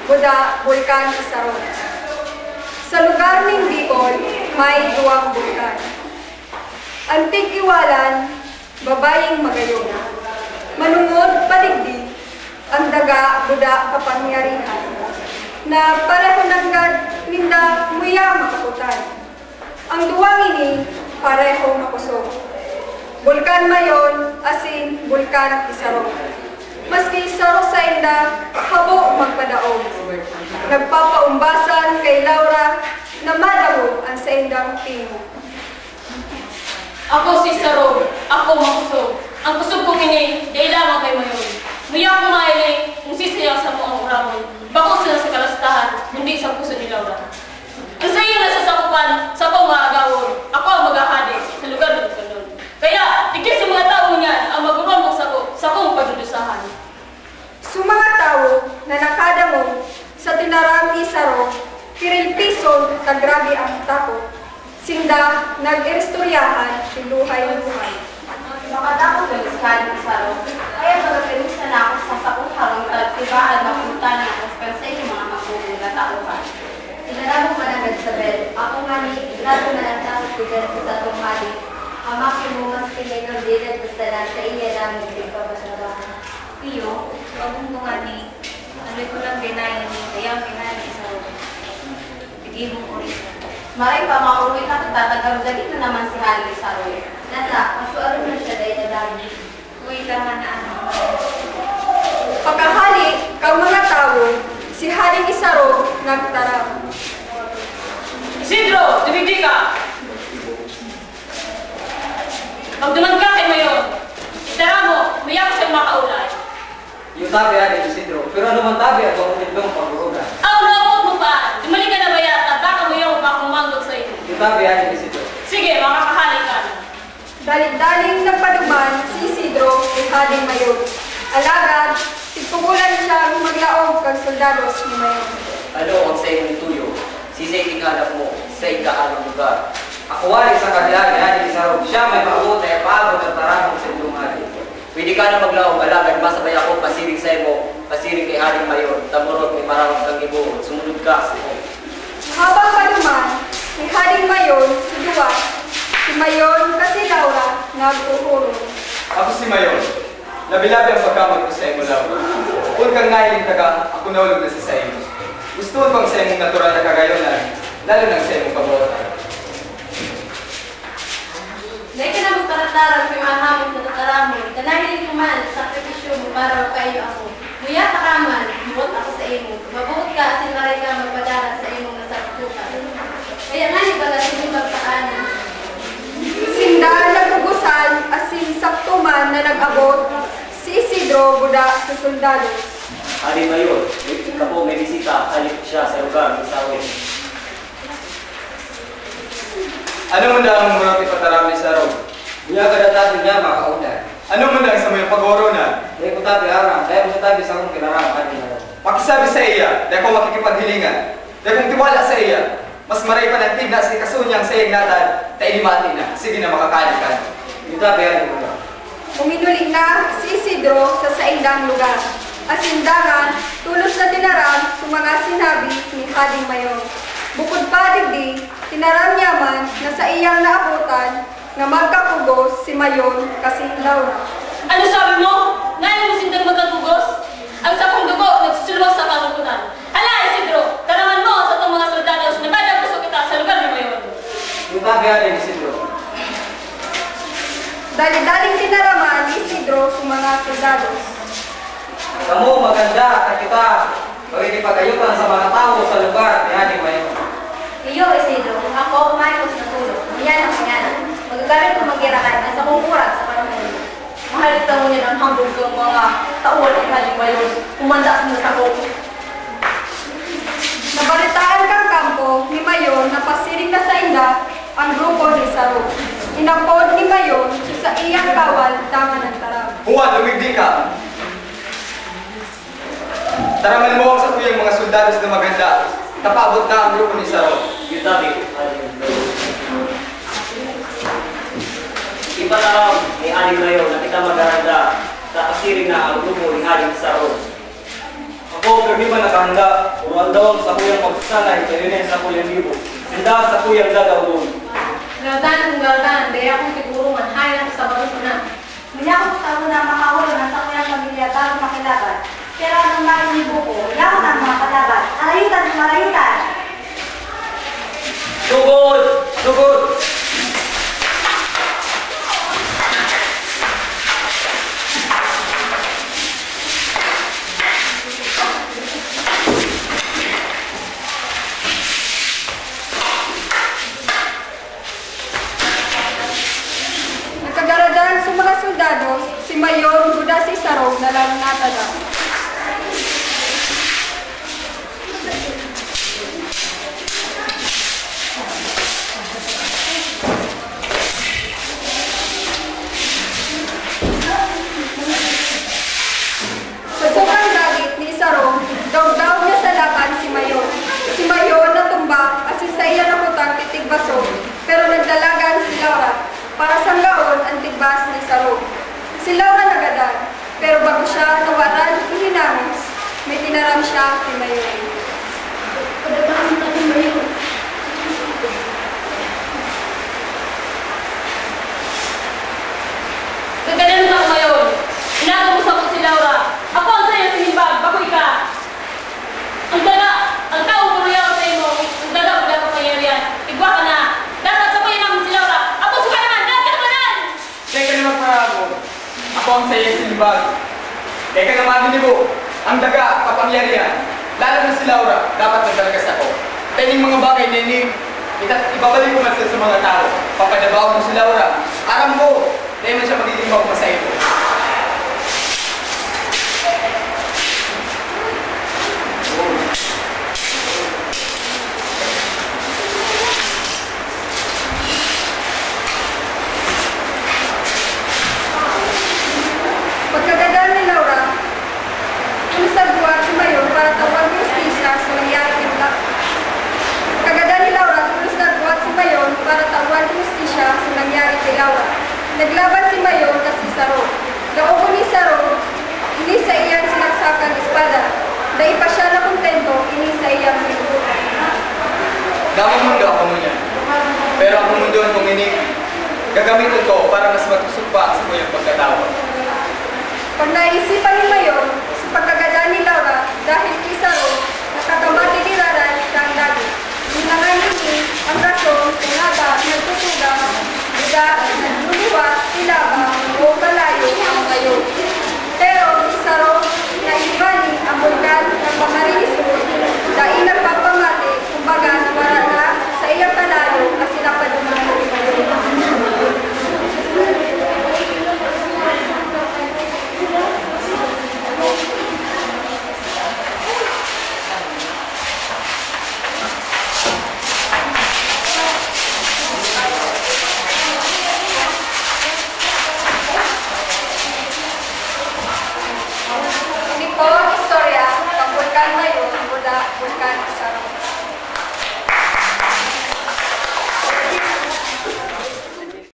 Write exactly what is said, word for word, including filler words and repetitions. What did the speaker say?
Buda, Bulkan Isaro. Sa lugar nin Bicol, may duwang bulkan. Antig-iwalan, babayeng magayon. Manongod padigdi, ang daga buda kapangyarihan, na pareho nanggad ninda muya makaputan. Ang duwang ini pareho makosog. Bulkan Mayon asin Bulkan Isaro. Maski saro sainda habo magpadaog, nagpapaumbasan kay Laura na madangog an saindang tingog. Ako si Isaro, ako makosog. Ang kosog kong ini, dai lamang kay Mayon. Muya ko mahiling kung sisay ang samoang uramon, bako sana sa kalastahan, kundi sa puso ni Laura. Ang saiyang nasasakupan, sakong aagawon, ako ang maghahade sa lugar ng Bukidnon. Kaya, digdi sa mga tawo ngunyan ang mag-oromog sako, sakong pagdudusahan. Sa mga tawo na nakadangog sa tinaram ni Isaro, kirilpison ta grabe ang takot. Sinda nag-iristoryahan, luhay-luhay. Makatakot ka si Haring Isaro, kaya magagano sana ako sa sakong harong ta tibaad mapunta niya ako sa saiyang mga magulang na tauhan. Tinaram mo man ang nagsabel, ako ngani, grabe man ang takot ko diyan sa satong hade. Ang maki mo, mas pinigong bilad ko sana sa iya lamang pagpapatrabaho. Iyo, pagong ko ngani, ano ko lang ginayon ni kaya ang pinali sa Sige mong uri. Maray pa, maurwi na kita, tagarugadi na naman si Haring Isaro. Nata, pasuaron na siya, dahil na lagi. Uy, tama na, ano. Pakahali kan mga tawo, si Haring Isaro nagtaram. Isidro, dumigdi ka! Magduman ka kay Mayon. Itaram mo, mayo ako siyang makaulay. Iyo tabi, Haring Isidro, pero ano man tabi ang pagkutindong paguruna? Aw, naabot mo pa! Dumali ka na baya, at baka mayo ako pakumanggot sa iyo. Iyo tabi, Haring Isidro. Sige, makakahali ka na. Dali-daling nagpaduman si Isidro kay Haring Mayon. Alagad, tigpugulan siyang maglaog kan soldados ni Mayon. Ano ang saimong tuyo? Sisay tinghanak mo sa igkaanong lugar? Ako wari sa kadiyan ni Haring Isaro, siya may maabot na ipaabot ang taramon sa indong hade. Pwede ka na maglaog, alagad masabay ako pasiring saimo, pasiring kay Haring Mayon, ta morot may marawag kang gibohon, sumunod ka. Habang paduman ni Haring Mayon sa duwa, si Mayon kan si Laura naghuhuron. Ako si Mayon. Labi-labi ang pagkamat ko saimo, Laura. Kun kang nahiling taka, ako naolog na sa saimo. Gusto ko ang saimong natural na kagayonan, lalo na ang saimong kabotan. Dai ka na magtarat-tarat kan mga hamot na tataramon, ta nahiling ko man an sakripisyo mo para mapaiyo ako. Muya taka man, buot ako saimo. Mabuot ka asin maray ka magpadara sa imong nasaktukan. Kaya ngani baga sinumbag ka ani. Sinda nagpugosan asin sakto man na nag-abot si Isidro buda sa soldados. Haring Mayon, may, kamo may bisita, hali siya sa lugar ni Isaro. Ano man daang morot ipataram ni Isaro? Buya ka databi niya, makauna. Ano man daang samuyang pag-ooronan? Dai ko tabi aram, dai mo tabi sa akong kinaram, Haring Mayon. Pakisabi saiya, dai ako makikipaghilingan. Dai akong tiwala saiya. Mas maray pa nang tigna sa ikaso niyang saiyang natad, ta ini mati na. Sige na, makakali ka na. Iyo tabi, Haring Mayon. Uminuli na si Isidro sa saindang lugar. Asin dangan, tolos na tinaram sa mga sinabi ni Haring Mayon. Bukod pa digdi, tinaram niya man na saiyang naabotan na magkapugos si Mayon kan si Laura. Ano sabi mo? Ngani mo sindang magkapugos? Ang sakong dugo nagsusulwag sa kalugutan. Hala, Isidro! Taraman mo sa satong mga soldados na madagos kita sa lugar ni Mayon. Iyo tabi, Haring Isidro. Dali-daling tinaraman ni Isidro sa mga soldados. Kamo, maghanda ta kita pakikipag-ayotan sa mga tawo sa lugar ni Haring Mayon. Iyo, Isidro, ako, mayo sa tulog. Iyan ang ingana. Magagaling ko mag-irakan na sa kong oras sa panahon. Mahalit na ngunyan an hambog kan mga tauhan ni Haring Mayon, humanda sinda sako. Nabalitaan kan kampo ni Mayon na pasiring na sainda an grupo ni Isaro. Inapod ni Mayon sa saiyang kawal dangan nagtaram. Juan, lumigdi ka! Taraman mo ang satuyang mga soldados na maghanda, ta paabot na ang grupo ni Isaro. Iyo tabi, Haring Mayon. Ipataram ni Haring Mayon na kita maghahanda, ta pasiring na ang grupo ni Haring Isaro. Ako, pirmi man nakahanda, puro aldaw ang sakuyang pagsasanay, kaya rin ang sakuyang gibo. Sinda ang sakuyang dadaogon. Galdan kung galdan, dai akong siguro man, hayan sa balos na. Minakot kamo na makahuron ang sakuyang pamilya bago makilaban. Pero ano man ang gibo ko, yaon ang mga kalaban. Arayotan kung arayotan! Sugod! Sugod! Nagkagaradan sa mga soldados, si Mayon, guda si Sarong na lang natada. Sa sobrang dagit ni Sarong, daog-daog niya sa laban si Mayon. Si Mayon natumba asin saiya nakutang tigbasog, pero nagdalagan si Laura para sanggaon an tigbas ni Sarong. Si Laura nagadan, pero bago siya nawaran ihinangos, may tinaram siya ki Mayon. Padabahan ta ki Mayon. Gagadan ka, Mayon. Inago mo sako si Laura. Ako ang saiyang sinimbag, bako ika. Ang daga, ang taong puro yaon sa imo, ang daga wala kapangyarihan. Igwa ka na. Dapat sabayan namin si Laura. Apo, suka naman! Dapat ka naman! Dai ka na magparabon. Ako ang saiyang sinimbag. Dai ka na maginibo. Ang daga, kapangyarihan. Lalo na si Laura, dapat nagdalagas ako. Kaya ning mga bagay na ini, ita-, ibabalik ko man sa, sa mga tao. Papadabaon mo si Laura. Aram ko, dai man siya magigin makuha sa ito. Pagkagadan ni Laura, tolos nagbuhat si Mayon para tawan hustisya sa nangyari kay La-, pagkagadan ni Laura, tolos nagbuhat si Mayon para tawan hustisya sa nangyari kay Laura. Naglaban si Mayon kasi Sarong. Laogon ni Sarong, ini saiyang sinaksakan espada. Dai pa siya nakontento, ini saiyang ginubutan. Damang mundo ako ngunyan. Pero ang kamundoan kong ini, gagamiton ko para mas magkusog pa sa kuyang pagkatawa. Pag naisipan ni Mayon, sa pagkagadan ni Laura, dahil ki Sarong, nakakamati diraran siyang dagit. Nin mga ini, ang rason kung ngaba nagtutugang, buda, nagluluwas, ilaba, o kalayo ang Mayon. Pero si Sarong, na iba ni ang bulkan kan Camarines Sur, dai nagpapamati, kumbaga, nawara na sa iya kalayo asin napaduman ni Mayon. Ini po ang istorya kan Bulkan Mayon, buda, Bulkan Sarong.